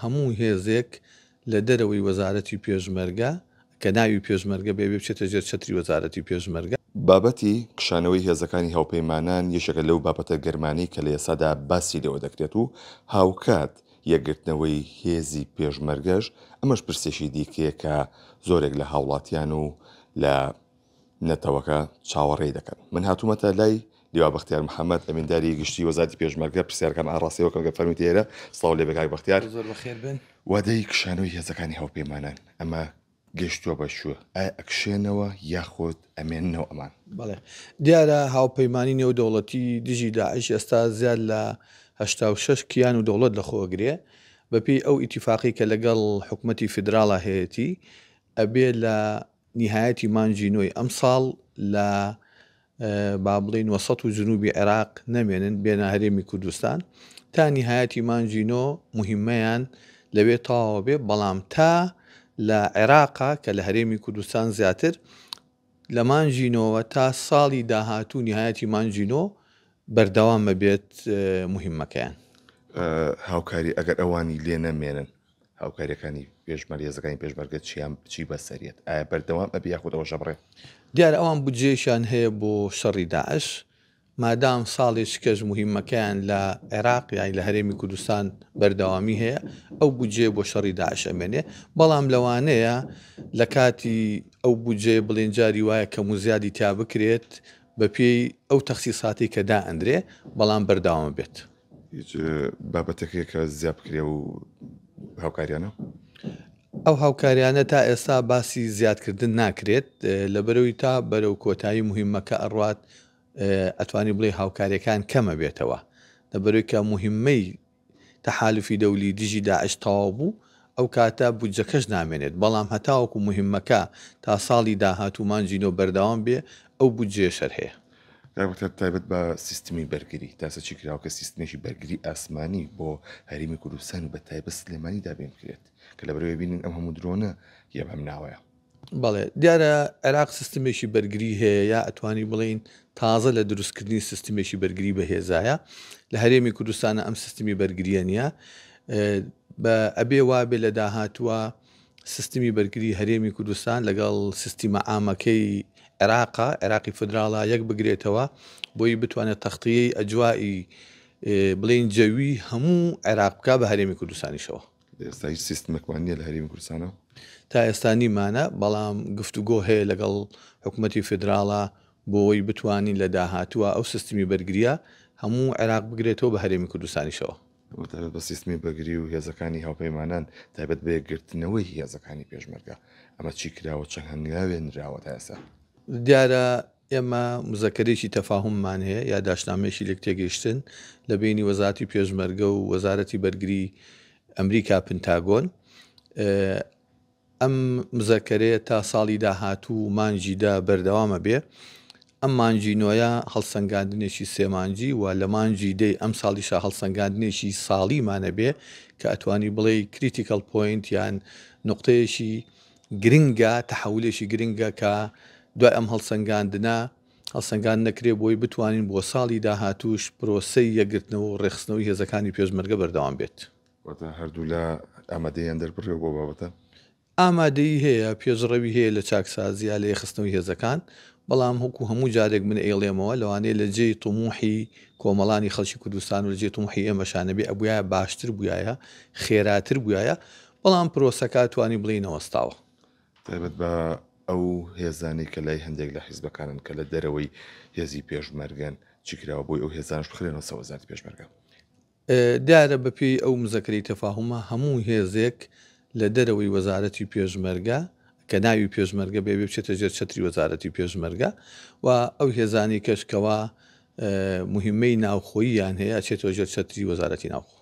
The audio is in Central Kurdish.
هەموو هێزێک لە دەرەوەی وەزارەتی پێشمەرگە کە ناوی پێشمەرگە بێ بچێتە ژێر چەتری وەزارەتی پێشمەرگە. بابەتی کشانەوەی هێزەکانی هاوپەیمانان یەکێکە لەو بابەتە گەرمانەی کە لە ئێستادا باسی لێوە دەکرێت و هاوکات یەکگرتنەوەی هێزی پێشمەرگەش، ئەمەش پرسێکی دیکەیە کە زۆرێک لە هاوڵاتیان و لە نەتەوەکە چاوەڕێی دەکەن. من هاتوومەتە لای لیوا بەختیار محەمەد، ئەمینداری گشتی وەزارەتی پێشمەرگە، پرسیارەکان ئاڕاستەی وەکەم گەر فەرموویت ئێرە. سڵاو لێ بێ کاک بەختیار. زۆر بەخێر بێن. وادەی کشانەوەی هێزەکانی هاوپەیمانان، ئەمە گەیشتووە بە کوێ؟ ئایا ئەکشێنەوە یاخود ئەمێننەوە ئەمان؟ بەڵێ دیارە هاوپەیمانی نێودەوڵەتی دژی داعش ئێستا زیاد لە 86 کیان و دەوڵەت لەخۆ ئەگرێ، بەپێی ئەو ئیتیفاقەی کە لەگەڵ حکومەتی فیدراڵا هەیەتی ئەبێ لە نیهایەتی مانگی نۆی ئەمساڵ لە با بڵێین وەسەت و جنوبی عێراق نەمێنن بێنە هەرێمی کوردستان تا نیهایەتی مانگی نۆ مهمەیان لەوێ تەواوە بێ بەڵام تا لە عێراقا کە لە هەرێمی کوردستان زیاتر لە مانگی نۆوە تا ساڵی داهاتوو نیهایەتی مانگی نۆ بەردەوام ئەبێت مهمەکەیان. هاوکاری ئەگەر ئەوانی لێ نەمێنن هاوکاریەکانی پێشمەرگە هێزەکانی پێشمەرگە چیان چی بەسەریەت ئایا بەردەوام ئەبێ یاخود ئەوەش ئەبڕێ؟ دیارە ئەوان بودجەیەکیان هەیە بۆ شەڕی داعش مادام ساڵێکی کەش موهیمەکەیان لە عێراق یانی لە هەرێمی کوردستان بەردەوامی هەیە ئەو بودجەیە بۆ شەڕی داعش ئەمێنێ بەڵام لەوانەیە لە کاتی ئەو بودجەیە بڵێن جاری وایە کەم و زیادی تیا بکرێت بەپێی ئەو تەخسیساتی کە دائەندرێ بەڵام بەردەوام بێت. هیچ بابەتێک کە زیاد بکرێ و هاوکاریانە؟ ئەو هاوکاریانە تا ئێستا باسی زیادکردن ناکرێت لەبەرەوەی تا بەرەو کۆتایی مهمەکە ئەڕوات ئەتوانی بڵێ هاوکاریەکان کەمە بێتەوە لەبەرەوەی کە مهمەی تەحالفی دەولی دژی داعش تەواو بوو ئەو کاتە بودجەکەش نامێنێت بەڵام هەتاوەکو مهمەکە تا ساڵی داهاتوو مانگی نۆ بەردەوام بێ ئەو بودجەیەش هەر هەیە. کاک بەختیار تایبەت بە سیستمی بەرگری تا ئێستا چی کراوە کە سیستمێکی بەرگری ئاسمانی بۆ هەرێمی کوردستان و بە تایبەت سلێمانی دابین بکرێت کە لەبەرەوەی بینین ئەم هەموو درۆنە یە بەم ناوەیە؟ بەڵێ دیارە عێراق سیستمێکی بەرگری هەیە یا ئەتوانی بڵێین تازە لە دروستکردنی سیستمێکی بەرگری بەهێزایە لە هەرێمی کوردستانە ئەم سیستمی بەرگریە نییە بە ئەبێ وابێ لە داهاتووە سیستمی بەرگری هەرێمی کوردستان لەگەڵ سیستیمە عامەکەی عێراقا عێراقی فدراڵا یەک بگرێتەوە بۆی بتوانێت تەختیەی ئەجوائی بڵێین جەوی هەموو عێراق بکا بە هەرێمی کوردستانیشەوە. ئێستا هیچ سیستمێکمان نییە لە هەرێمی کوردستانە؟ تا ئێستا نیمانە، بەڵام گفتوگۆ هەیە لەگەڵ حکومەتی فیدراڵا بۆوەی بتوانین لە داهاتووە ئەو سیستمی بەرگرییە هەموو عێراق بگرێتەوە بە هەرێمی کوردستانیشەوە. تایبەت بە سیستمی بەرگری و هێزەکانی هاوپەیمانان، تایبەت بە یەکگرتنەوەی هێزەکانی پێشمەرگە، ئەمە چی کراوە، چەند هەنگاوێ نراوە تا ئێستا؟ دیارە ئێمە مزەکەرێکی تەفاهوممان هەیە، یاداشتنامەیەکی لێکتێگەیشتن لە بەینی وەزارەتی پێشمەرگە و وەزارەتی بەرگری ئەمریکا پنتاگۆن. ئەم مزەکەرەیە تا ساڵی داهاتوو مانگی دە بەردەوامە بێ. ئەم مانگی نۆیە هەڵسەنگاندنێکی سێ مانگی و لە مانگی دەی ئەم ساڵیشا هەڵسەنگاندنێکی ساڵیمانە بێ کە ئەتوانی بڵێی critical point یان نوقتەیەکی گرنگە، تەحەولێکی گرنگە کە دوای ئەم هەڵسەنگاندنە هەڵسەنگاند نەکرێ بۆی بتوانین بۆ ساڵی داهاتووش پرۆسەی یەکگرتنەوە و ڕێکخستنەوەی هێزەکانی پێشمەرگە بەردەوام بێت. واتە هەردوولا ئامادەییان دەربڕیوە بۆ بابەتە؟ ئامادەیی هەیە، پێشڕەوی هەیە لە چاکسازییا، لە یەکخستنەوەی هێزەکان، بەڵام وەکو هەموو جارێک من ئەیڵێمەوە لەوانەیە لە جێی طموحی کۆمەڵانی خەڵکی کوردستان و لە جێی طموحی ئێمەشا نەبێ، ئەبویایە باشتر بویایە، خێراتر بویایە، بەڵام پرۆسەکە توانی بڵێی نەوەستاوە. تایبەت بە ئەو هێزانەی کە لای هەندێک لە حیزبەکانن کە لە دەرەوەی هێزی پێشمەرگەن، چی کراوە بۆی ئەو هێزانەش بخرێنەوە سەر وەزارەتی پێشمەرگە؟ دیارە بەپێی ئەو مزەکەرەی تەفاهومە هەموو هێزێک لە دەرەوەی وەزارەتی پێشمەرگە کە ناوی پێشمەرگە بێ بچێتە ژێر چەتری وەزارەتی پێشمەرگە و ئەو هێزانی کەش کەوا مهمەی ناوخۆییان هەیە ئەچێتەوە ژێر چەتری وەزارەتی ناوخۆ.